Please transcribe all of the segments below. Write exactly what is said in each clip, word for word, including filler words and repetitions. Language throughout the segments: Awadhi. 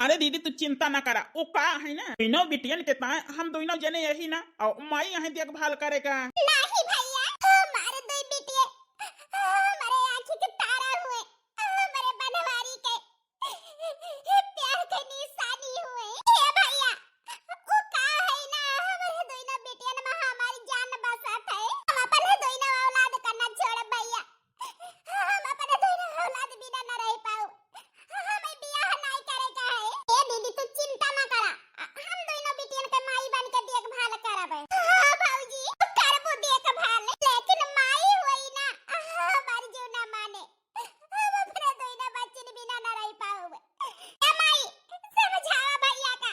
अरे दीदी, तू चिंता ना करा, उ का है ना, दुइनो बिटियन के ताए हम दुइनो जने यही ना, और माई यही देखभाल करे का। नाही भैया, हमारे दुई बिटिये हमारे आँखी के तारा हुए, हमारे बनवारी के प्यार के निशानी हुए। हे भैया, उ का है ना, हमारे दुइनो बिटियन में हमारी जान बसत है। हम अपन दुइनो औलाद का ना छोड़ भैया, हम अपने दुइनो औलाद बिना न रह पाऊ। हमें बियाह नाई करे का है। ए दीदी, तू चिंता ना करा, हम दुइनो बिटियन के माई बन के देखभाल करब। हाँ भौजी, करबो देखभाल, लेकिन माई होई ना, हमार जीव ना माने। हम अपने दुइनो बच्चन बिना न रह पाऊ। ए माई, समझावा भैया का,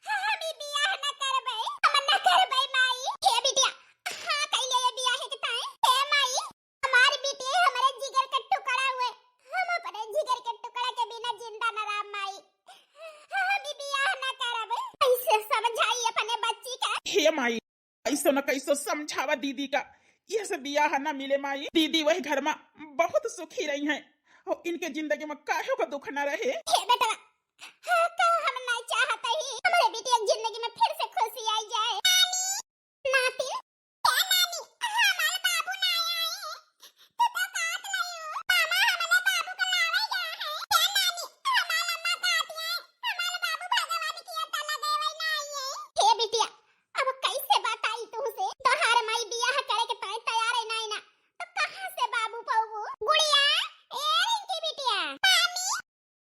हम ई बियाह न करबे, हम न करबे माई। हे बिटिया, हाँ कइले ये बियाह के ताई। हे माई, हमार बिटिया हमारे जिगर के टुकड़ा हुए, हम अपने जिगर के टुकड़ा के बिना जिंदा न रह माई। हम ई बियाह न करबे। कैसे समझाई अपने बच्ची का? हे माई, कैसो न कैसो समझावा दीदी का, ये से बियाह न मिले माई। दीदी वही घर में बहुत सुखी रही हैं, और इनके जिंदगी में काहे को दुख न रहे। हे बेटवा, हाँ, का हम नहीं चाहत ही हमारे बिटिया के जिंदगी में फिर से खुशी आई जाए। नाती, ए नानी, हमार बाबू ना आए। तू तो कहत रही हो, मामा हमरे बाबू के लावे गया है। ए नानी, हमार अम्मा कहत है, हमार बाबू भगवान की अता लगे वही ना आए। हे बिटिया, अब कैसे बताई तुमसे? तोहार माई बियाह करे के ताई तैयार है ना, ना। तो कहाँ से बाबू पाऊबू? गुड़िया, ए रिंकी बिटिया। मामी,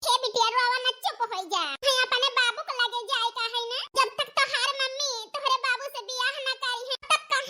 हे बिटिया, रोवा न, चुप होई जा। है अपने बाबू के लगे जाए का है ना? जब तक तोहार मम्मी तोहरे बाबू से बियाह ना करी है, तब तक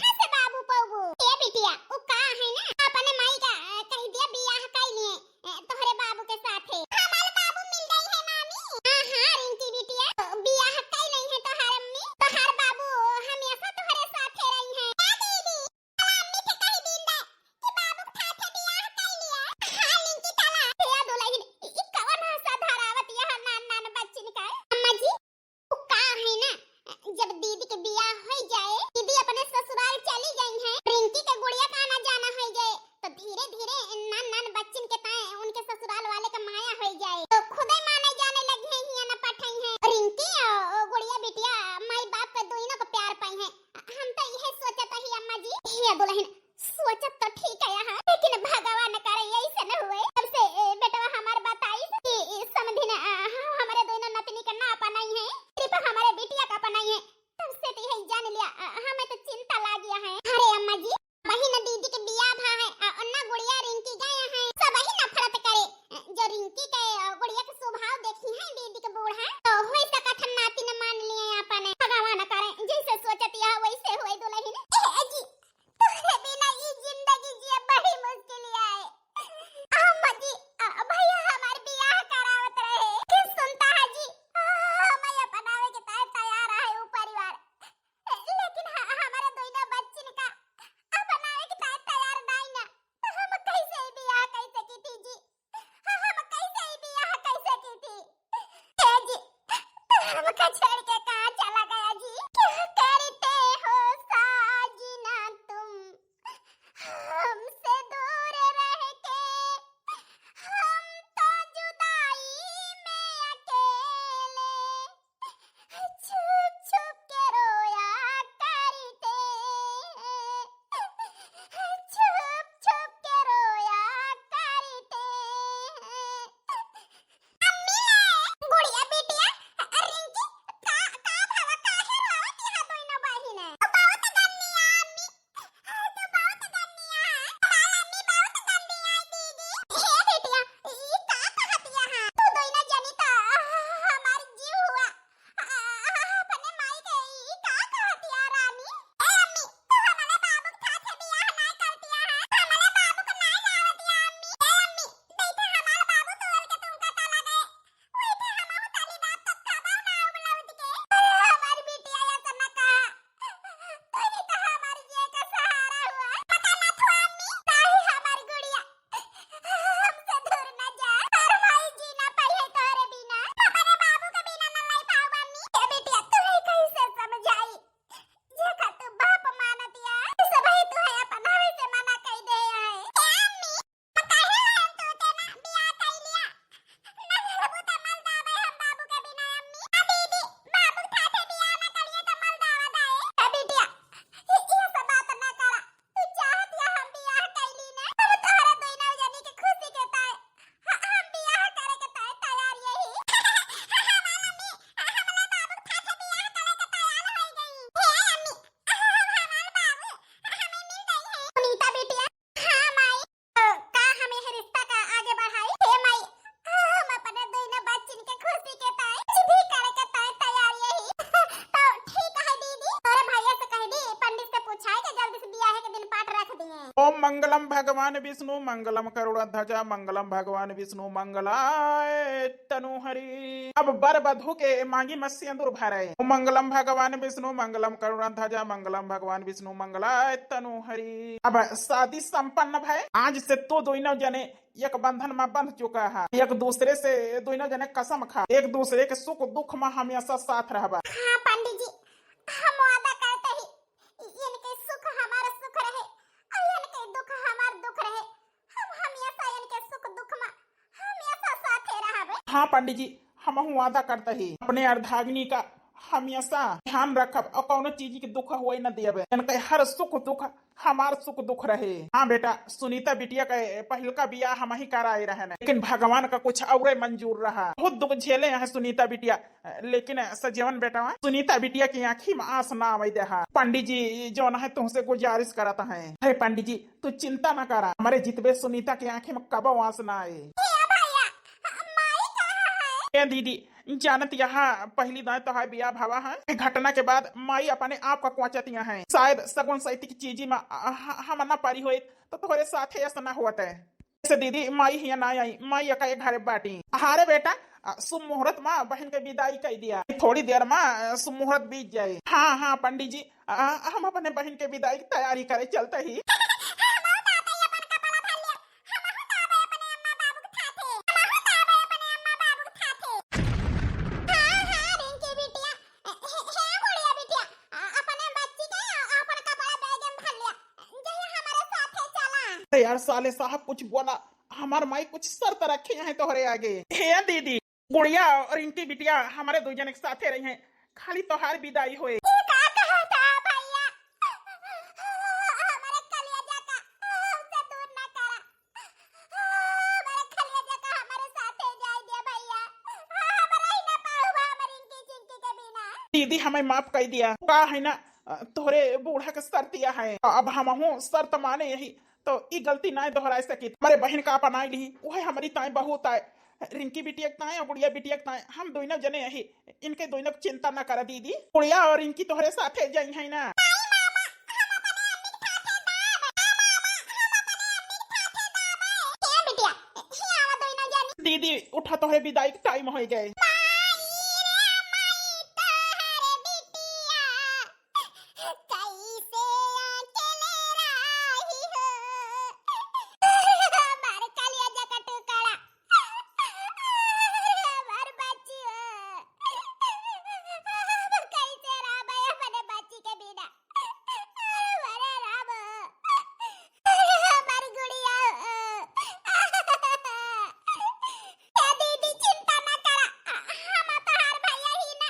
मंगलम भगवान विष्णु मंगलम करुणाध्वजा मंगलम भगवान विष्णु मंगलाय तनु हरि। अब बर वधू के मांगी में सेंदूर भरे। ओम मंगलम भगवान विष्णु मंगलम करुणाध्वजा मंगलम भगवान विष्णु मंगलाय तनु हरि। अब शादी संपन्न भय। आज से तू दोनों जने एक बंधन में बंध चुका है, एक दूसरे से दोनों जने कसम खा, एक दूसरे के सुख दुख में हमेशा साथ रहबा। हाँ पंडित जी, हम वादा करते ही इनके सुख हमार सुख रहे, और इनके दुख हमार दुख रहे। हम हमेशा इनके सुख दुख में हमेशा साथे रहबे। हाँ पंडित जी, हमहू वादा करते ही अपने अर्धांगिनी का हमेशा ध्यान रखब और कौनो चीज के दुख होए न देबे। इनके हर सुख दुख हमार सुख दुख रहे। हाँ बेटा, सुनीता बिटिया का पहिलका बियाह हम ही कराए रहे न, लेकिन भगवान का कुछ और मंजूर रहा। बहुत दुख झेले हैं सुनीता बिटिया, लेकिन सजेवन बेटवा, सुनीता बिटिया की आँखी में आंस ना आवे देहा। पंडित जी जौन है तुमसे गुजारिश करत हैं, हे पंडित जी तू चिंता ना करा, हमारे जितबे सुनीता की आँखी में कबो आंस ना आए। ए भैया, माई कहाँ है? ए दीदी, जानत यहाँ पहली दाएं तोहार बियाह भवा है। ए घटना के बाद माई अपने आप का कोचत यहाँ है। शायद सगुन सैती की चीजी में, अ, ह-, हम ना पारी होइत तो तोहरे साथे ऐसा ना होत है। से दीदी, माई हियां ना आई, माई एका एक घरे बाटी। हारे बेटा, अ, शुभ मुहूर्त में बहन के विदाई कई दिया। थोड़ी देर में, अ, शुभ मुहूर्त बीत जाए। हाँ, हाँ, पंडित जी, अ, हम अपने बहन के विदाई की तैयारी करे चलते ही। हाँ, हाँ, रिंकी बिटिया, हे, हे, हे गुड़िया बिटिया, अ, अपने बच्ची के, अ, अपन कपड़ा बैग में भर लिया। जहिया हमारे साथे चला। अरे यार, साले साहब कुछ बोला, हमार माई कुछ शर्त रखे हैं तोहरे आगे। हे दीदी, गुड़िया और रिंकी बिटिया हमारे दो जने के साथे रही हैं, खाली तोहार विदाई होए। ई का कहत है भैया? हमारे कलेजा का हमसे दूर ना करा। हमारे कलेजा का हमारे साथे जाए दिया भैया। हमारे ही ना पाहुबा हमारे रिंकी चिंकी के बिना। दीदी हमें माफ कर दिया। का है ना, अ, तोहरे बूढ़ा के शर्तिया है। अब हमहू शर्त माने यही, तो ई गलती नाय दोहराए सकित। हमारे बहन का अपनाई ली, वह हमारी ताई बहुत आए। रिंकी बिटिया के ताई और गुड़िया बिटिया के ताई, हम दोनों जने यही। इनके दोनों की चिंता ना करा दीदी। गुड़िया और रिंकी तोहरे साथे जाई है ना। ए बिटिया, हियां आवा दोनों जने। दीदी, उठा, तोहरे विदाई के टाइम हो गए। माई रे माई, तोहरे बिटिया कैसे अकेले रही हो? हमार कलेजा का टुकड़ा, हमार बच्ची हो, हम कैसे रहबे अपने बच्ची के बिना? अरे राम, अरे हमार गुड़िया। ए दीदी, चिंता ना करा, हम तोहार भैया ही ना,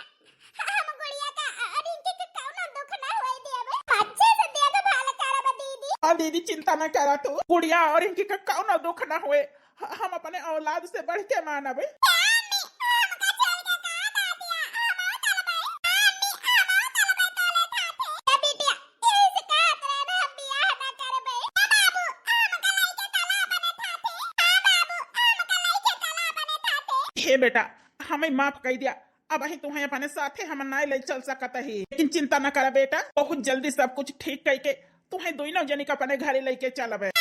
हम गुड़िया का, रिंकी के कौनो दुख ना होए देबे, अच्छे से देखभाल करब दीदी। हाँ दीदी, चिंता ना करा तू, गुड़िया और रिंकी का कौनो दुख ना होए, ह-, हम अपने औलाद से बढ़ के मानब। ए अम्मी, हमका छोड़ के कहाँ जातिया? हम चलबे। अम्मी, हम चलबे तोले साथे। ए बिटिया, यही से कहत रहे ना, हम बियाह ना करबे। ए बाबू, हमका लइके चला अपने साथे। हाँ बाबू, हमका लइके चला अपने साथे। हे बेटा, हमें माफ कर दिया, अब ही तुम्हें अपने साथे हम ना ले चल सकत ही, लेकिन चिंता न करा बेटा, बहुत जल्दी सब कुछ ठीक करके तुम्हें दोनों जनी का अपने घरे लेके चलबे।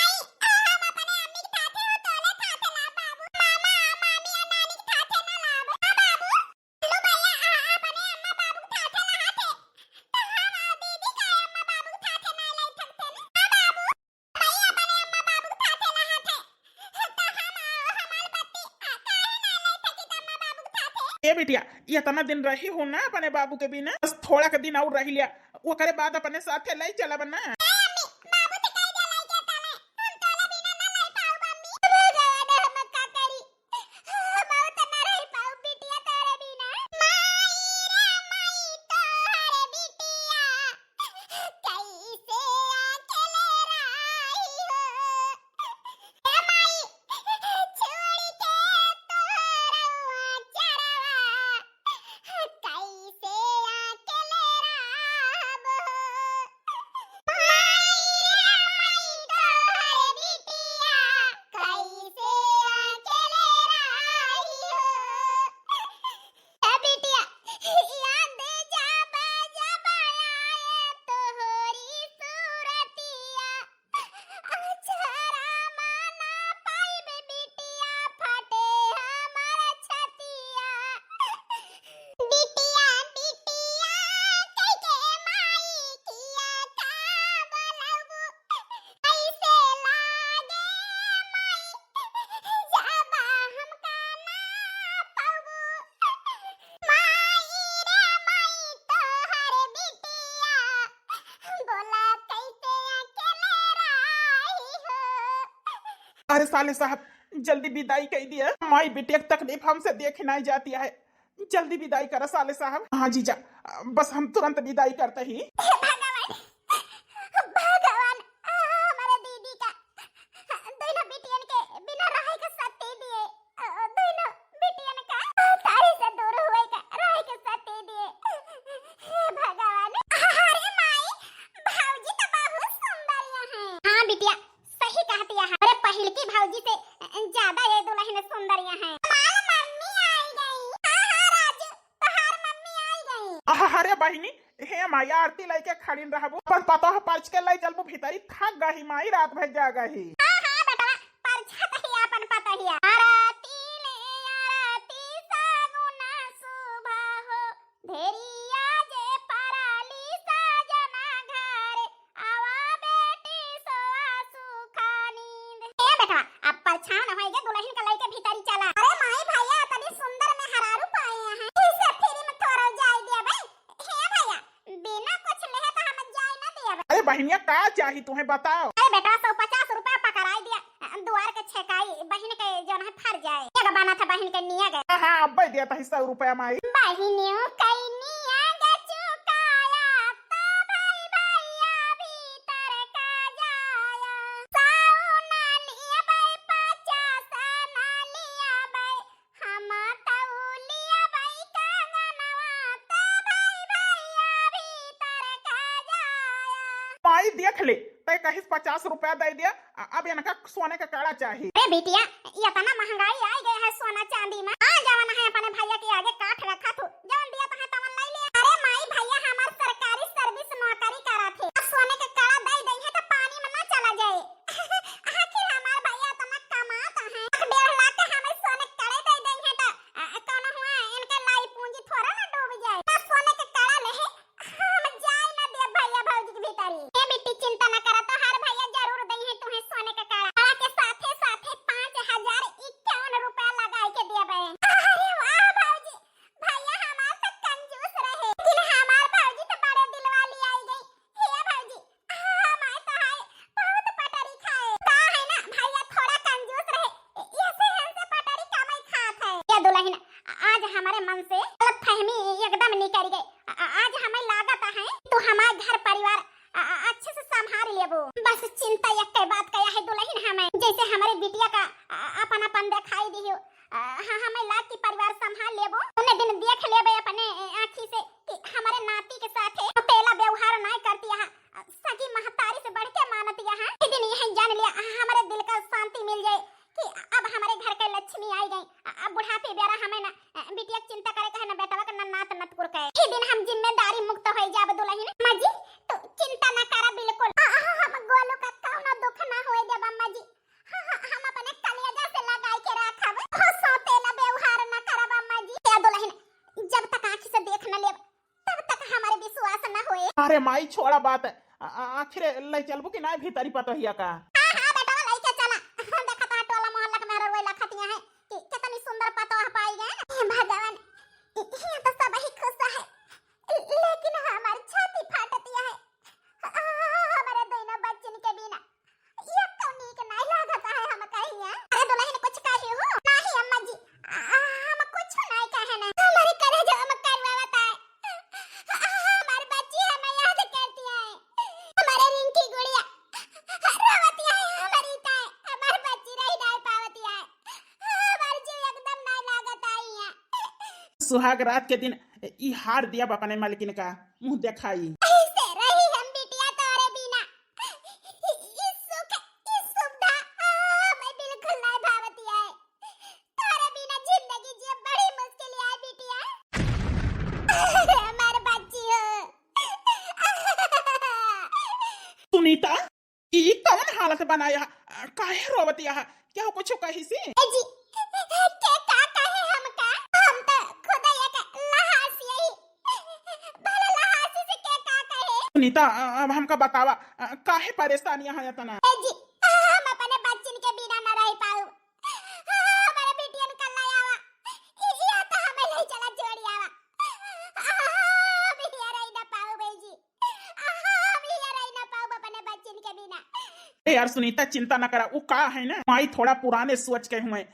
ए बिटिया, इतना दिन रही हो ना अपने बाबू के बिना, बस थोड़ा के दिन और रह लिया, ओकरे बाद अपने साथे ले चलब ना। अरे साले साहब, जल्दी विदाई कइ दिया, माई बिटिया की तकलीफ हमसे देखी नाहीं जाती है। जल्दी विदाई करा साले साहब। हाँ जीजा, बस हम तुरंत विदाई करते ही। हे भगवान, भगवान, आ, हमारे दीदी का, दोनों बिटियन के बिना रहे के शक्ति दिए, आ, दोनों बिटियन का तारी से दूर हुए का रहे के शक्ति दिए। हे भगवान, अरे माई, भौजी तो बहुत सुंदर यहाँ है। हाँ बिटिया, सही कहतिया है। अरे पहिलकी भौजी से ज्यादा ये दुलहिन सुंदरिया है। हमार मम्मी आई गई। हाँ, हाँ, राजू, तोहार मम्मी आई गई। आह, अरे बहिनी, हे माई, आरती लइके खड़िन रहबू, अपन पतोह परछ के लइ चलबू भीतरी, थक गही माई, रात भर जागही। हाँ, हाँ, बेटवा, परछत ही अपन पतोहिया। आरती ले आरती सगुना सुबह हो, भेरिया जे पराली साजना घरे, आवा बेटी सोवा सुखा नींद। ए बेटवा, अब परछान होइगे, दुलहिन का लइके भीतरी चला। अरे माई भैया, इतनी सुंदर मेहरारू पाए हैं, इसे फ्री में थोड़ा जाए दिया भाई। हे भैया, बिना कुछ लेहे तो हम जाए ना दिया भाई। अरे बहिनिया, का चाही तुहें बताओ? अरे बेटवा, सौ पचास रुपया पकड़ाई दिया। दुआर के छेकाई बहिन के जौन है फर जाए। एक बाना था बहिन के निया गए। हाँ, हाँ, अब्बे दिया था सौ रुपया माई। बहिनियों कई निया गे चुकाया, तो भाई भैया भीतर का जाया। साउना निया बे पचास ना लिया बे, हम तौलिया बई का गनवा, तो भाई भैया भीतर का जाया। माई देख ले, तय कहिस पचास रुपया दे दिया, अ-, अब इनका सोने का कड़ा चाही। अरे बिटिया, ये इतना महंगाई आई गया है सोना चांदी में। हाँ, जवन है अपने भैया के आगे काठ रखा थू, जवन दिया तहे तवन ले ले। अरे माई भैया हमार सरकारी सर्विस नौकरी करा थे, अब सोने के कड़ा दे दे है तो पानी में ना चला जाए। आखिर हमार भैया इतना कमात हैं, डेढ़ लाख के हमें सोने के कड़े दे देंगे तो, अ, कौनो हुआ इनके लाई पूंजी थोड़ा ना डूब जाए। बस सोने के कड़ा ले है, हम जाए ना दे भैया भौजी के भीतरी। ए बिट्टी चिंता ना करा, तोहार भैया जरूर दे हैं तुम्हें सोने के कड़ा। कड़ा के साथे साथे पाँच हजार इक्यावन रुपया लगाए के दिया बे। अरे वाह भौजी, भैया हमार तो कंजूस रहे, लेकिन हमार भौजी तो बड़े दिल वाली आई गई। हे भौजी, हमार तो है बहुत पटरी खाए। का है ना, भैया थोड़ा कंजूस रहे, ऐसे हमसे पटरी कमाई खात है। ये दुलहिन, आज हमारे मन से गलतफहमी एकदम निकल गई। आ-, आज हमें लागत है, तू हमार घर परिवार, आ, आ, अच्छे से संभाल लेबो। बस चिंता एक के बात का है दुलहिन, हमें जैसे हमारे बिटिया का, आ, अपन अपन दिखाई दियो। आ, हाँ, हमें लाग कि परिवार संभाल लेबो। उन्हें दिन देख लेबे अपने, ए, आँखी से कि हमारे नाती के साथ है, तेला व्यवहार ना करती है, सगी महतारी से बढ़ के मानती है। एक दिन यही जान लिया, आ, हमारे दिल का शांति मिल जाए कि अब हमारे घर के लक्ष्मी आई गई। आ, अब बुढ़ापे बेरा हमें ना, आ, बिटिया की चिंता करे के है, ना बेटवा के, ना नात नतकुर के। एक दिन हम जिम्मेदारी मुक्त हो जाब दुलहिन। अम्मा जी, तू चिंता ना करा बिल्कुल। आ, आ, हम गोलू का कौनो दुख ना होए देब अम्मा जी। हाँ, हाँ, हम अपने कलेजा से लगाई के रखब। हो सौतेला व्यवहार न करब अम्मा जी। ए दुलहिन, जब तक आँखी से देख न लेब, तब तक हमारे विश्वास न होए। अरे माई, छोड़ा बात। आ, आ, आखिर ले चलबू कि ना भीतरी पतोहिया का? हाँ, हाँ, बेटवा, लेके चला। देखत है, टोला मोहल्ला के मेहरारू लखतिया है कि कितनी सुंदर पतोह पाई गए। हे भगवान, यहाँ तो सब ही खुश है, लेकिन हमार छाती फाटतिया है। आ, हमारे दोनों बच्चन के बिना ये तो नीक नाई लागत है हमका हियाँ। अरे दुलहिन कुछ कही हो? नाही अम्मा जी, आ, हम कुछ नाई कहे ना। हमारे करेजा में करवावत है। आ, हमार बच्ची हमें याद करती है। हमारे रिंकी गुड़िया रोवती है, हमारी ताई, हमार बच्ची रही नाई पावती है। हमार जी एकदम नाई लागत है हियाँ। सुहाग रात के दिन ई हार दिया अपने मालकिन का मुँह देखाई। ऐसे रही हम बिटिया तोरे बिना। ई सुख, ई सुविधा, आ, हमें बिल्कुल नाई भावती है। तोरे बिना जिंदगी जिए बड़ी मुश्किल है बिटिया। अरे हमार बच्ची हो। सुनीता, ई कौन हालत बनाया? काहे रोवतिया? केहू कुछ कही सी? ए जी, के का कहे हमका? हम तो खुद एक लहासी ही। भला लहासी से के का कहे? सुनीता, अ, अब हमका बतावा, अ, काहे परेशान यहाँ इतना? ए जी, हम अपने बच्चन के बिना न रह पाऊ। हमारे बिटियन का ले आवा। या तो हमें ले चला छोड़ी आवा। हम हिया रही ना पाऊ भाई जी। हम हिया रही ना पाऊ अपने बच्चन के बिना। ए यार सुनीता, चिंता न करा, उ का है ना, माई थोड़ा पुराने सोच के हुए,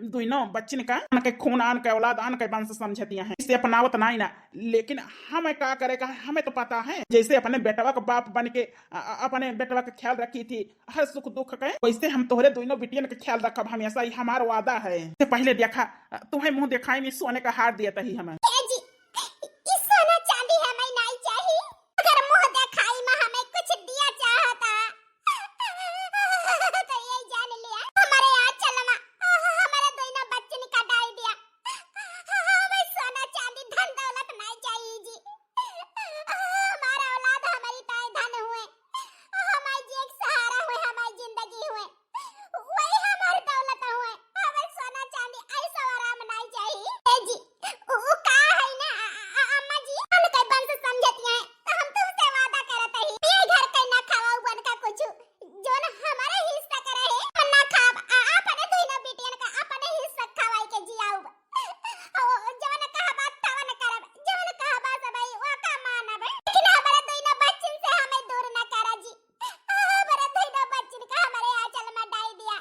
दुइनो बच्चिन का, आन के खून, आन के औलाद, आन के वंश समझतिया है, इसे अपनावत नाई ना। लेकिन हमें का करे का है, हमें तो पता है, जैसे अपने बेटवा का बाप बन के, अ, अ, अपने बेटवा का ख्याल रखी थी हर सुख दुख के, वैसे हम तोहरे दुइनो बिटियन के ख्याल रखब हमेशा, ई हमार वादा है। से पहले देखा, अ, तुम्हें मुंह दिखाई नहीं, सोने का हार दिया तही हमें। ए जी, ई सोना चांदी हमें नाई चाही। अगर मुंह देखाई में हमें कुछ दिया चाहता, तो ये जान लिया, हमारे आंचल में हमारे दोनों बच्चन का डाल दिया। हमें सोना चांदी धन दौलत नहीं चाहिए जी। हमारा औलाद हमारी ताई धन हुए, हमारे जी एक सहारा हुए, हमारी जिंदगी हुए। वही हमार दौलत हुए, हमें सोना चांदी ऐसा आराम नाई चाही। ए जी, उ, उ का है ना, अ, अ, अम्मा जी, हम कई बन से समझती हैं, तो हम तुमसे वादा करत ही, ये घर के ना खावा बन का कुछ, जोन हमारे हिस्सा का रहे, हम ना खाब, आ, अपने दुइनो बिटियन का अपने हिस्सा खवाई के जियाउब। ओ, जवन कहबा तवन करब, जवन कहबा सब ई, वो का मानब। लेकिन हमारे दुइनो बच्चन से हमें दूर ना करा जी। हमारे दुइनो बच्चन का हमारे आंचल में डाई दिया।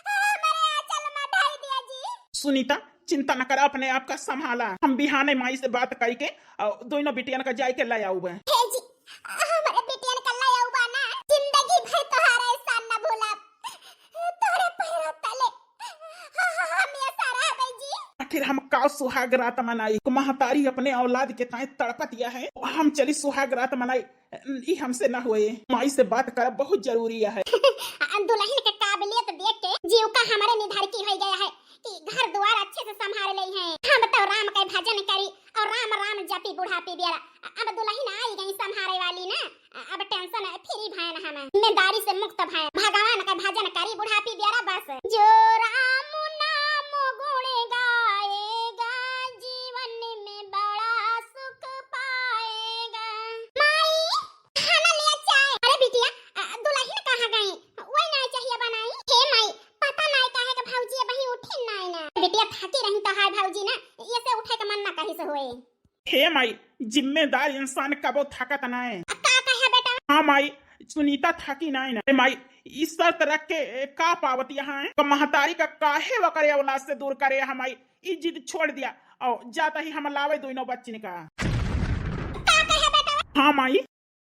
हमारे आंचल में डाई दिया जी। सुनीता, चिंता न करा, अपने आप का संभाला। हम बिहाने माई से बात करके, अ, दोनों बिटियन का जाए के ले आउबे। हे जी, हमारे बिटियन का ले आउबा ना, जिंदगी भर तोहार एहसान न भूलब। तोरे पैरों तले ह-, ह-, हम ये सारा हबै जी। आखिर हम का सुहाग रात मनाई? महतारी अपने औलाद के ताए तड़पत या है, हम चली सुहाग रात मनाई, ई हमसे न होए। माई से बात करब बहुत जरूरी है। दुल्हन के काबिलियत देख के जीव का हमारे निधार की हो गया है कि घर द्वार अच्छे से संभाल ले हैं। हम तो राम के भजन करी और राम राम जपी बुढ़ापी बेरा। अब दुल्हन आई गई संभाले वाली ना, अब tension free भयन हम, जिम्मेदारी से मुक्त भयन। भगवान का भजन करी बुढ़ापी बेरा बस। जो राम नाम गुण गाएगा, जीवन में बड़ा सुख पाएगा। माई, खाना ले चाय। अरे बिटिया, अ, दुल्हन कहाँ गई? वही ना चाहिए बनाई। हे माई, पता नाई काहे के भौजी अबहीं उठी नाई ना। बिटिया थाकी रही तो हाय भौजी ना, ये से उठे के मन ना कहीं से होए। हे माई, जिम्मेदार इंसान कबो थकत नाय। का कहे बेटा? हाँ माई, सुनीता थाकी नाय ना। हे माई, ई शर्त रख के, ए, का पावत यहाँ है? क-, महतारी का काहे वकरे औलाद से दूर करे है माई? ई जिद छोड़ दिया और जाता ही हम लावे दोनों बच्चिन का। का कहे बेटा? हाँ माई,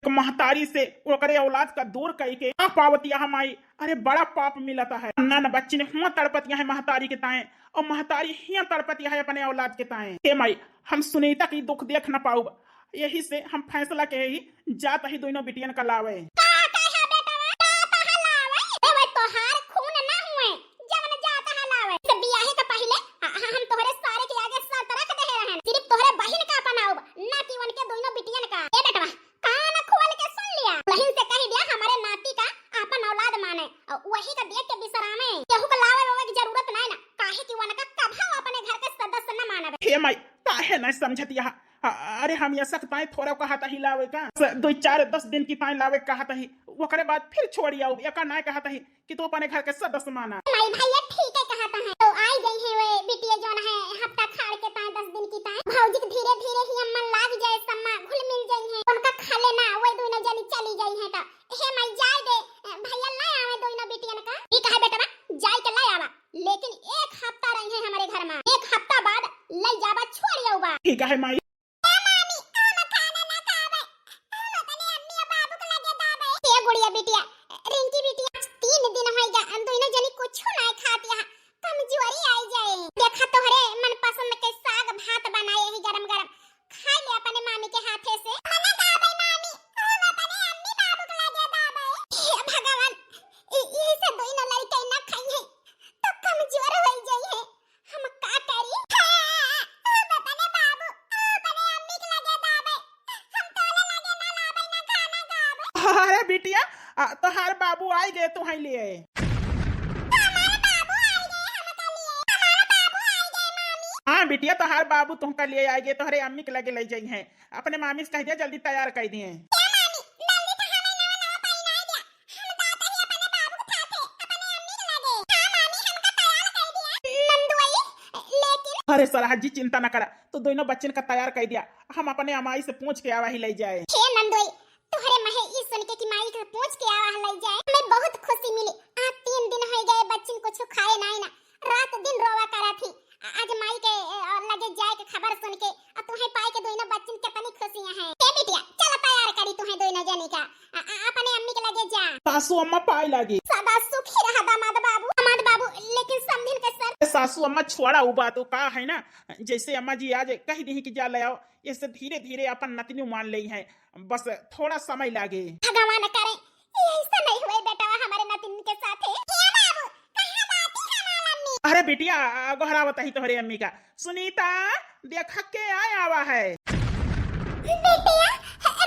महतारी से ओकरे औलाद का दूर कई के का पावत यहाँ माई? अरे बड़ा पाप मिलता है। ना न बच्चिन हुआ तड़पत यहाँ महतारी के ताए और महतारी हिया तड़पत यहाँ अपने औलाद के ताए। हे माई, हम सुनीता की दुख देख न पाउब, यही से हम फैसला के ही जात ही दोनों बिटियन का लावे। का कहे बेटवा? जात हा लावे? देवे तोहार खून ना हुए, जवन जात हा लावे। से बियाहे के पहिले, आ, आ, हम तोहरे सारे के आगे शर्त रख दे रहन। सिर्फ तोहरे बहिन का अपनाउब, ना कि उनके दोनों बिटियन का। ए बेटवा, कान खोल के सुन लिया। बहिन से कह दिया हमारे नाती का आपन औलाद माने और वही का देख के बिसरावे। केहू का लावे वावे की जरूरत नहीं ना, काहे कि उनका कभो अपने घर के सदस्य न मानवे। हे माई, काहे नहीं समझत यहाँ? अ-, अरे हम ये सकताएं थोड़ा कहत ही लावे का, स-, दो चार दस दिन की ताई लावे कहत ही, ओकरे बाद फिर छोड़ी आउब, एका नाय कहत ही कि तू अपने घर के सदस्य माना। माई भैया ठीक है कहत है, तो आई गई है वे बिटिया जोन है हफ्ता खाड़ के ताई दस दिन की ताई, भौजी के धीरे धीरे ही मन लाग जाए, सम्मा घुल मिल जाई है, उनका खा लेना, वे दोनों जनी चली गई है तो हे माई जाए दे, भैया ले आवे दोनों बिटियन का। ठीक है बेटवा, जाए के ले आवा, लेकिन एक हफ्ता रही है हमारे घर में, एक हफ्ता बाद ले जाबा छोड़ आउबा। ठीक है माई। ए मामी, हम खाना ना खाबे। हम अपने अम्मी और बाबू के लगे दाबे। ए गुड़िया बिटिया, रिंकी बिटिया, आज तीन दिन होइगा, हम दोनों जनी कुछ ना खाती है। कमजोरी आई जाए। देखा तोहरे मनपसंद के साग भात बनाए ही गरम गरम। खा ले अपने मामी के हाथे से। हम ना खाबे मामी, हम अपने अम्मी बाबू के लगे दाबे। हे भगवान, ई, ई से दोनों लड़के ना खाई है, तो कमजोर हो जाई है। हम का करी? हाँ, हम अपने बाबू, अपने अम्मी के लगे दाबे। हम तोले लगे ना लाबे, ना खाना खाबे। अरे बिटिया, आ, तोहार बाबू आई गए तुहई लिए। हमारे बाबू आई गए हमका लिए। हमारे बाबू आई गए मामी। हाँ बिटिया, तोहार बाबू तुहका लिए आई गए, तोहरे अम्मी के लगे ले जाई हैं। अपने मामी से कह दिया जल्दी तैयार कर दिए। क्या मामी, जल्दी तो हमें नवा नवा पहनाए दिया। हम जाते ही अपने बाबू के साथे, अपने अम्मी के लगे। हाँ मामी, हमका तैयार कर दिया। नंदुई, लेकिन अरे सरहज जी, चिंता न करा, तू दोनों बच्चन का तैयार कर दिया, हम अपने अमाई से पूछ के आवा ही ले जाए। हे नंदुई, तोहरे महे ई सुन के कि माई के पूछ के आवा ही ले जाए, हमें बहुत मिली। आ तीन दिन होइ गए बच्चिन कुछ खाए नाई ना, रात दिन रोवा करा थी। आ-, आज माई के, ए, और लगे जाए के खबर सुन के, आ तुहे पाए के दोनों बच्चिन कितनी खुशी हैं। ए बिटिया, चल तैयार करी तुहे दोनों जने का, आ, आ, अपने अम्मी के लगे जा। सासू अम्मा पाए लागी। सदा सुखी रहा दामाद बाबू। दामाद बाबू, लेकिन समझिन के सर। ए सासू अम्मा, छोड़ा उ बात, उ का है ना, जैसे अम्मा जी आज कह दी कि जा ले आओ, ऐसे धीरे धीरे अपन नतनी मान लेई है, बस थोड़ा समय लागे। भगवान करे, ऐसा नहीं हुए बेटवा हमारे नतिन के साथे। हे बाबू, कहाँ बाटी हमार अम्मी? अरे बिटिया, आ, गोहरावत ही तोहरे अम्मी का। सुनीता, देख के आय आवा है। बिटिया,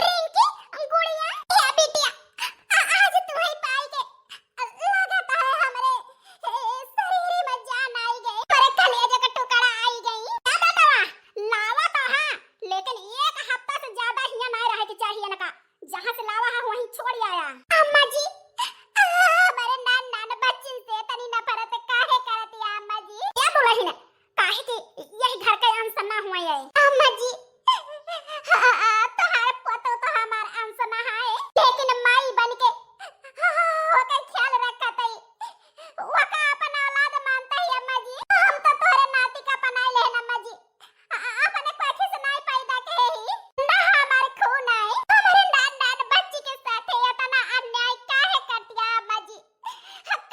रिंकी, गुड़िया, ए बिटिया, आ, आज तुहे पाई के लगत है हमरे, ए, शरीर में जान आई गई। हमरे कलेजे का टुकड़ा आई गई। ए बेटवा, लावा तो है, लेकिन एक हफ्ता से ज्यादा हियां ना रहे के चाहिए इनका। जहाँ से लावा है, वहीं छोड़ आया। अम्मा जी, आ, हमारे नान नान बच्चिन से तनी नफरत काहे करती है अम्मा जी? क्या बोला ही ना, काहे कि यही घर के अंश ना हुआ है। अम्मा जी, हाँ, तोहार पोतो तो हमार अंश ना है, लेकिन माई बन के ओकर ख्याल रखत है, ओका अपन औलाद मानता है अम्मा जी। हम तो तोहरे नाती का अपनाई लेन अम्मा जी। आ, अपने कोखी से नाई पैदा के ही, ना हमार खून आए। हमारे नान नान बच्ची के साथे इतना अन्याय काहे करतिया अम्मा जी?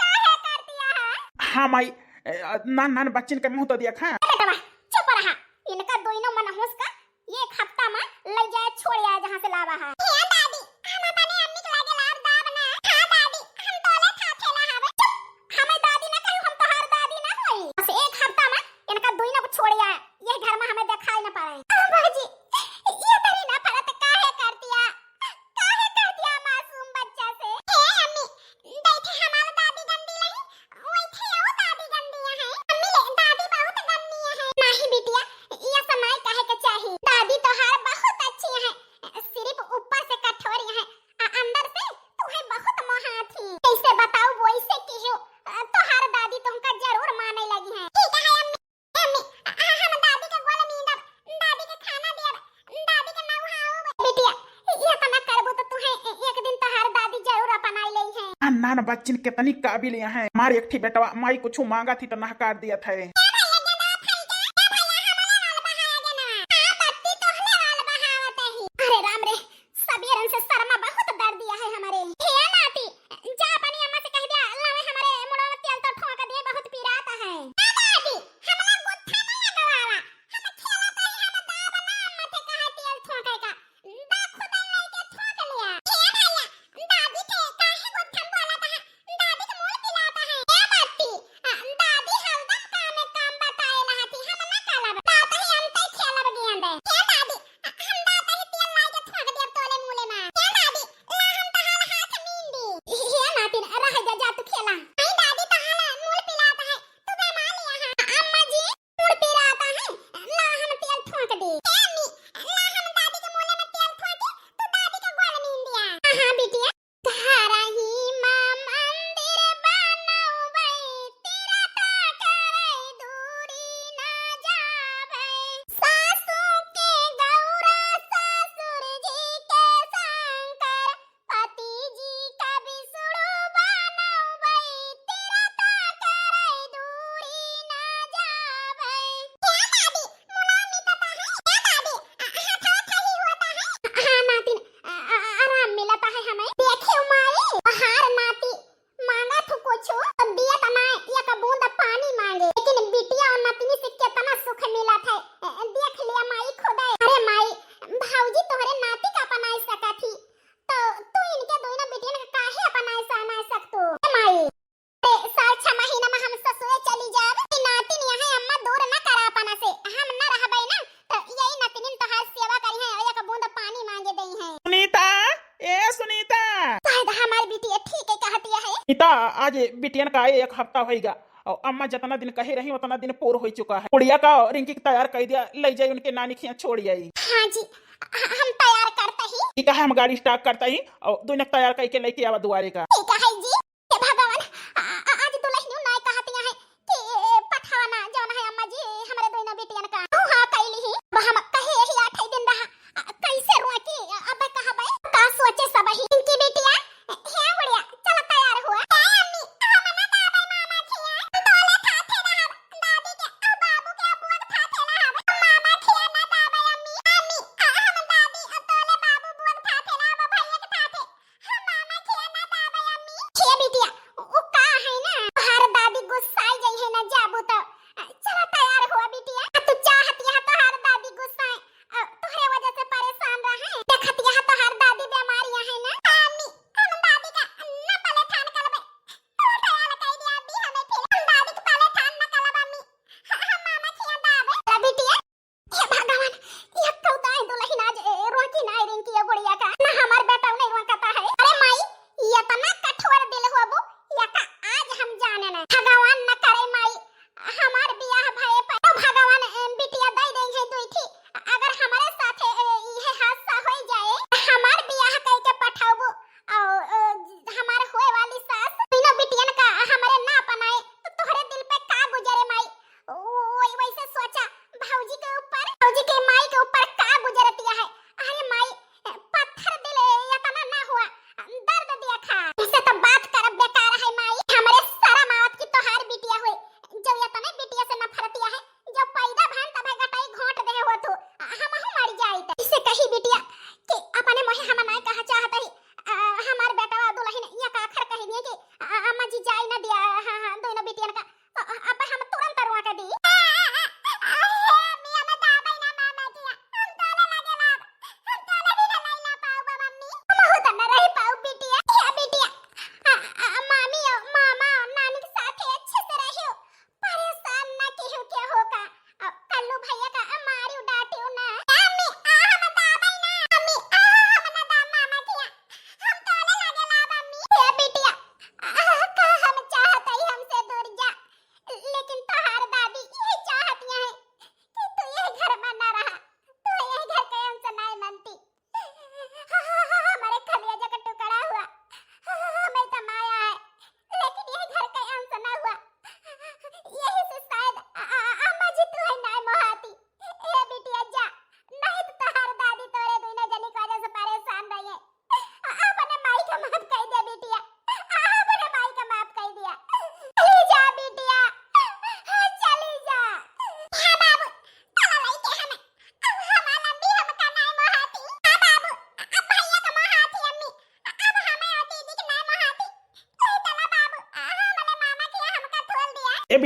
काहे करतिया है? हाँ माई, ए, नान नान बच्चिन के मुंह तो देखा। ए बेटवा, चुप रहा। इनका दोनों मनहूस का एक हफ्ता में ले जाए, छोड़ आए जहाँ से लावा है। हे दादी, हम अपने अम्मी के लगे लाभ दाब ना। हाँ दादी, हम तोले था खेला हवे। चुप, हमें दादी ना कहू, हम तोहार दादी ना होई। बस एक हफ्ता में इनका दोनों को छोड़ आए, ये घर में हमें दिखाई ना पड़े। अम्मा जी, ये तेरी नफरत काहे करतिया? काहे करतिया मासूम बच्चा से? हे अम्मी, बैठे हमार दादी गंदी नहीं, वैसे वो दादी गंदी है। अम्मी ले, दादी बहुत गंदी है। नहीं बिटिया, ये समय कहे के चाही। दादी तोहार बहुत अच्छी है, सिर्फ ऊपर से कठोरी है, आ अंदर से तुहे बहुत मोहात ही। कैसे बताऊ, वैसे की हो, तोहार दादी तुमका जरूर माने लगी है। ठीक है अम्मी, अम्मी, आ, हम दादी के गोल मींदब, दादी के खाना देब, दादी के नहवाउब। बिटिया, ये इतना करबो तो तुहे ए-, एक दिन तोहार दादी जरूर अपनाई लेई है। आ नान बच्चिन कितनी काबिल है। हमार एक ठी बेटवा माई कुछ मांगा थी तो नहकार दिया था। ए भैया, गेंदवा फैल के, ए भैया, हमले वाल बहाया गेंदवा। हाँ, बत्ती तोहले वाल बहावत ही। अरे राम रे, सबेरन से सरमा बहुत दर्द दिया है हमारे। हे नाती, जा अपनी अम्मा से कह दिया, लावे हमारे मुड़वा में तेल तो ठोंक दे, बहुत पिरात है। ए दादी, हमला गुत्था ना लगवावा, हम खेलत ही, हम दाब ना अम्मा के कहा तेल ठोंके का। दा खुदा लइके ठोंक लिया। हे भैया, दादी के काहे गुत्था बोलत है? दादी के मूल पिलात है। ए बत्ती, आ, दादी हरदम काम में काम बताए रहती, हम ना करब। बात ही हम तय खेलब गेंद। हे दादी, आ, हम दादा ही तेल लाई के ठोंक देब तोले मूले में। हे दादी, ला हम तहार हाथ मीन दी। हे नातिन, रह जा, जा तू खेला। आई दादी, तहार मूल पिलात है, तू बेमार लिया है। अम्मा जी, मूल पिरात है, ला हम तेल ठोंक दी। हे अम्मी, ला हम दादी के मूले में तेल ठोंकी, तू दादी के गोल मीन दिया। हाँ, हाँ बिटिया। घरही मा मंदिर बनउबै, तीरथ करै दूरी ना जाबै। सासू के गौरा ससुर जी के शंकर, पति जी का विष्णु बनउबै, तीरथ करै दूरी ना जाबै। क्या दादी, मुलायम मिलता है? क्या दादी, आ, हाथ हाथ ही होता है? हाँ नातिन, आ, आ, आराम मिलता है हमें। देखियो माई, तोहार नाती मांगा थू कुछ, तो दिया तना एक बूंद पानी मांगे, लेकिन बिटिया और नतनी से कितना सुख मिला था। ए, देख लिया माई खुदे। अरे माई, भौजी तोहरे नाती का अपनाई सका थी, तो तू इनके दोनों बिटियन का काहे अपनाए सा ना सकतो? ए माई, ए, साल छह महीना में हम ससुरे चली जाब, ई नातिन यहाँ अम्मा दूर न करा अपना से, हम न रहबै ना, तो यही नतिनिन तोहार सेवा करी है और एक बूंद पानी मांगे दई है। सुनीता, ए सुनीता। शायद हमार बिटिया ठीक है कहती है। सुनीता, आज बिटियन का आए एक हफ्ता होइगा और अम्मा जितना दिन कहे रही उतना दिन पूर हो चुका है। गुड़िया का और रिंकी के तैयार कर दिया, ले जाई उनके नानी खिया छोड़ आई। हाँ जी, ह-, हम तैयार करते ही। ठीक है, हम गाड़ी स्टार्ट करते ही और दोनों तैयार करके लेके आवा दुआरे का। ठीक है जी। हे भगवान, आ, आ, आज दुलहिनियो नाय कहतिया है कि पठावा ना, जौन है अम्मा जी, हमरे दोनों बिटियन का। हाँ, हाँ, कैली ही। अब हम कहे यही आठ ही दिन रहा, आ, कैसे रोकी? आ, अब कहबै, का सोचे सब ही। इनकी बिटिया, हे गुड़िया, चल तैयार हुआ।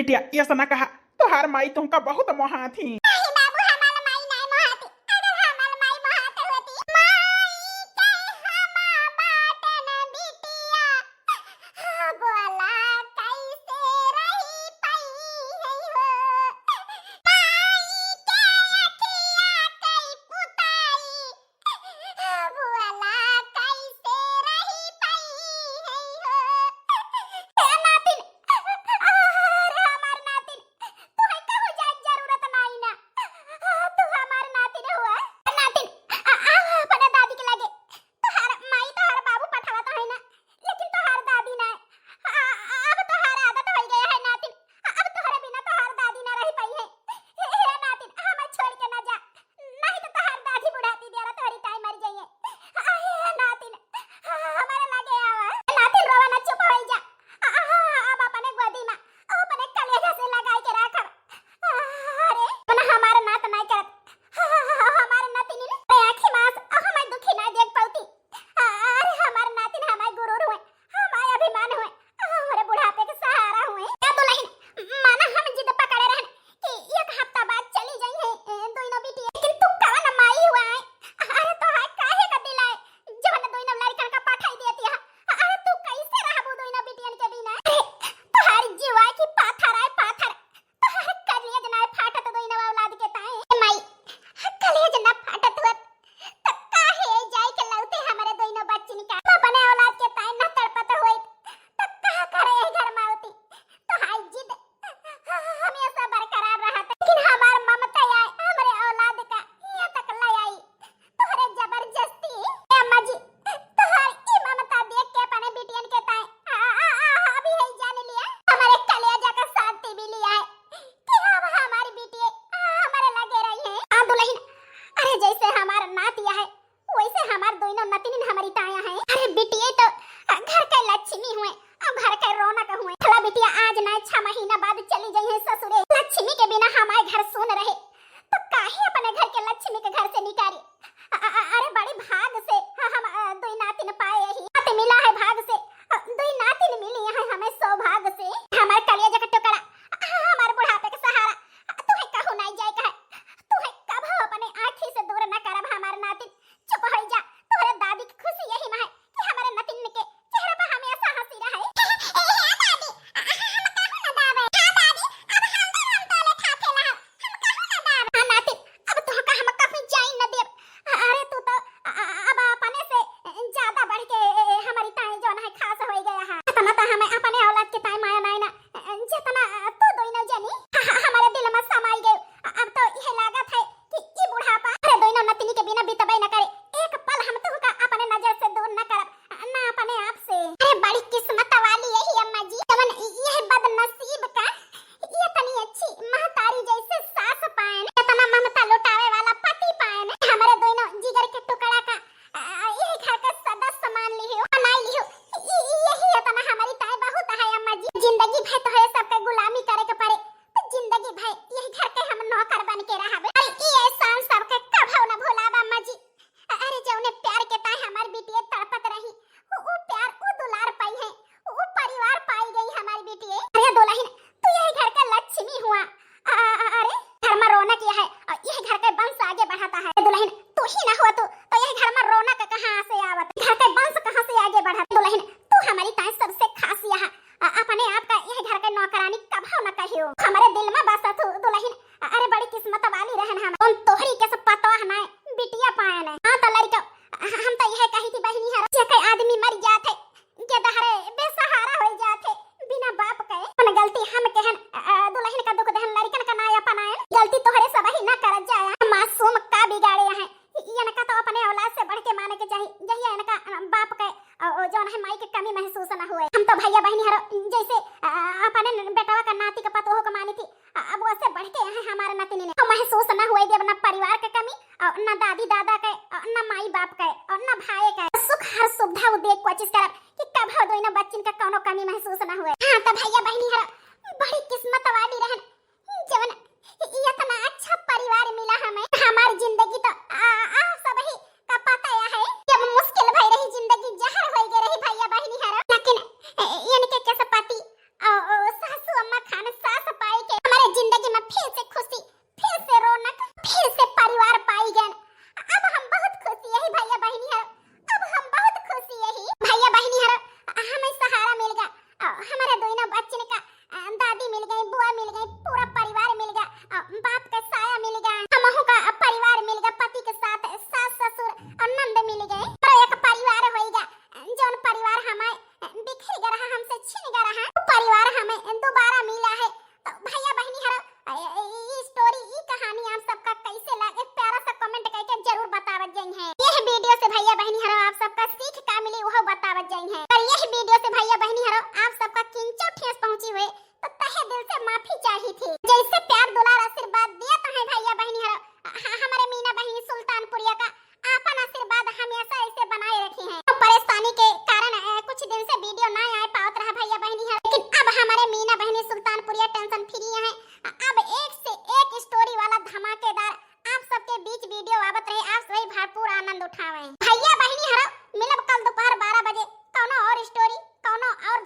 बिटिया, ऐसा ना कहा, तोहार माई तुमका बहुत मोहात ही। नहीं बाबू, हमार माई नाय मोहाती। अगर हमार माई मोहात होती, माई के हमा बाटन बिटिया, बोला कैसे रही पई है हो। माई के अखिया कई पुताई, बोला कैसे रही पई है हो। ए नातिन, अरे हमार नातिन, तोहे कहूँ जाए के जरूरत नाई ना। तू हमार नातिन हुआ। नातिन, आ, आ, अपने दादी के लगे। तोहार माई, तोहार बाबू पठावत है ना, लेकिन तोहार दादी ना। आ, आ, अब तोहार आदत हो गया है नातिन। आ, अब तोहरे बिना तोहार दादी ना रह पाई है। हे, हे नातिन, हमें छोड़ के ना जा, नहीं तो तोहार दादी बुढ़ापी द्वारा तोहरी ताई मर जाइए। आ, हे नातिन, आ, हमारे लगे आवा। नातिन, रोवा ना, चुप हो जा। आ, आ, अब अपने गोदी में अपने कलेजा से लगाई के रखब। अरे, अपना हमार नात नाय करत। हमार नातिन ने आँखी मास, अब हमार दुखी नाय देख पौती। अरे, हमार नातिन हमार गुरूर हुए, हमार अभिमान हुए, हमारे बुढ़ापे के सहारा हुए। ए दुलहिन, माना हम जिद पकड़े रहन कि एक हफ्ता बाद चली जाई है, ए, दोनों बिटिया। लेकिन तू कवन माई हुआ है? अरे, तोहार काहे का दिल आए, जवन दोनों लड़कन का पठाई देती है? अरे, तू कैसे रहबू दोनों बिटियन के बिना? अरे, तोहार जीवा की पाथर आए, पाथर। तोहार कलेज ना फाटत दोइनो औलाद के ताए। ए माई, कलेज ना फाटत होत, त काहे जाए के लौते हमरे दोइनो बच्चिन का? हम अपने औलाद के ताए ना तड़पत होइत, त का करे ए घर में होती? तोहार जिद हमेशा बरकरार रहत, लेकिन हमार ममता आए, हमरे औलाद का हियां तक ले आई। तोहरे जबरदस्ती। ए अम्मा जी, तोहर ई ममता देख के अपने बिटियन के ताए, आ, आ, आ, आ, अभी है जान लिया, हमारे कलेजा का शांति मिली है कि अब हमारी बिटिया, आ, हमारे लगे रही है। हाँ दुलहिन, अरे जैसे हमार नातिया है, वैसे हमार दोनों नतिनिन हमारी ताया है। अरे बिटिया तो, आ, घर के लक्ष्मी हुए, अब घर के रौनक हुए। भला बिटिया आज ना छह महीना बाद चली जाई है ससुरे, लक्ष्मी के बिना हमारे घर सुन रहे, तो काहे अपने घर के लक्ष्मी के घर से निकारी? अ-, अ-, अ-, अरे बड़ी भाग से ह-, हम, अ, दुई नातिन पाए ही। नाती मिला है भाग से, अ, दुई नातिन मिली है हमें सौभाग से। हमार कलेजा का टुकड़ा, अ, हमार बुढ़ापे का सहारा, अ, तुहे कहूँ नाई जाए का है। तुहे कभो अपने आँखी से दूर न करब हमार नातिन। चुप हो जा, तोहरे दादी की खुशी यही में है कि हमारे नतिन के चेहरा पर हमेशा हंसी रहे। ए, ए, दादी, अ, अ, हम कहूँ ना दाबे। हाँ दादी, अब हम तो हम तोले खाते ला, हम कहूँ ना दाबे। हाँ नातिन, अब तोहका हम कभी जाई न देब। अरे तू तो, अ, अ, अब अपने से ज्यादा बढ़ के, ए, ए, हमारी ताई जौन है खास हो गया है। इतना तो हमें अपने औलाद के ताई माया नाई ना, अ, जितना, अ, तू दोनों जनी ह-, ह-, हमारे दिल में समाई गए। अ, अब तो यह लागत है कि ई बुढ़ापा अरे दोनों नतिनी के बिना बीतबे न करे। एक पल हम तोहका अपने नजर से दूर न करब, ना अपने आप से। अरे बड़ी किस्मत वाली यही अम्मा जी, जवन यह बदनसीब का इतनी अच्छी महतारी जैसे सास पाएन, इतना ममता लुटावे वाला पति पाएन। हमारे दोनों जिगर के टुकड़ा का, आ, यही घर का सदस्य मान लिहो, बनाई लिहो। इ-, इ-, यही इतना हमारी ताई बहुत है अम्मा जी। जिंदगी भर तो है सबके गुलामी करे के पड़े, तो जिंदगी भर यही घर के हम नौकर बन के रहबे। अरे ई एहसान सबके कभो न भुलाब अम्मा जी। अरे जौने प्यार के ताई हमार बिटिया तड़पत रही, उ, उ प्यार, उ दुलार पाई है, उ परिवार पाई गई हमारी बिटिया। अरे दुलहिन, तू यही घर का लक्ष्मी हुआ। अ-, अ-, अ-, अरे घर में रौनक यह है और यह घर का वंश आगे बढ़ाता है। दुलहिन, तू ही ना हुआ तू, तो यह घर में रौनक कहाँ से आवत? घर का वंश कहाँ से आगे बढ़त? दुलहिन, तू हमारी ताई सबसे खास यह, अ-, अपने आप का यह घर का नौकरानी कभो न कहियो। हमारे दिल में बसा तू दुलहिन। अरे बड़ी किस्मत वाली रहन हम, उन तोहरी के सब पतवा हमारे बिटिया पाए न। हाँ तो लड़का, हम तो यह कही थी बहिनी हर, जे कोई आदमी मर जात है, जे दहरे बेसहारा हो जात है, बिना बाप के। अपन गलती हम कहन, अ, अ, दुलहिन का दुख दहन लड़कन का नाय अपनाए। गलती तोहरे सब ही ना करत जाया। मासूम का बिगाड़े हैं, इनका तो अपने औलाद से बढ़ के माने के चाही, जहिया इनका, अ, बाप के, अ, अ, जौन है माई के कमी महसूस ना हुए। हम तो भैया बहिनी हर जैसे, अ, अपने बेटवा का नाती का पतोह को मानी थी, अ, अब वैसे बढ़ के यहाँ हमारे नतिनी ने महसूस ना हुए देब ना परिवार के कमी, और ना दादी दादा के, और ना माई बाप के, और ना भाई के। सुख हर सुविधा वो दे कोशिश करब कि कभो दोनों बच्चिन का कौनो कमी महसूस ना हुए। हाँ तो भैया बहिनी हर बड़ी किस्मत वाली रहन, जवन इतना अच्छा परिवार मिला हमें। हमार जिंदगी तो आ, आ सब ही का पता या है, जब मुश्किल भई रही जिंदगी जहर होई गई रही भैया बहिनी हर, लेकिन ए, इनके के सब पति, ओ, ओ, सासू अम्मा खान, सास थी। जैसे प्यार दुलार आशीर्वाद दिया तो है भैया बहनी हर ह-, हमरे मीना बहनी सुल्तानपुरिया का आपन आशीर्वाद हमेशा ऐसे बनाए रखे हैं। परेशानी के कारण, अ, कुछ दिन से वीडियो ना आ पावत रहा भैया बहनी हर, लेकिन अब हमरे मीना बहनी सुल्तानपुरिया tension free हैं। अब एक से एक story वाला धमाकेदार आप सबके बीच वीडियो आवत रहे, आप सभी भरपूर आनंद उठावें। भैया बहनी हर मिलब कल दोपहर बारह बजे कौनो और story, कौनो और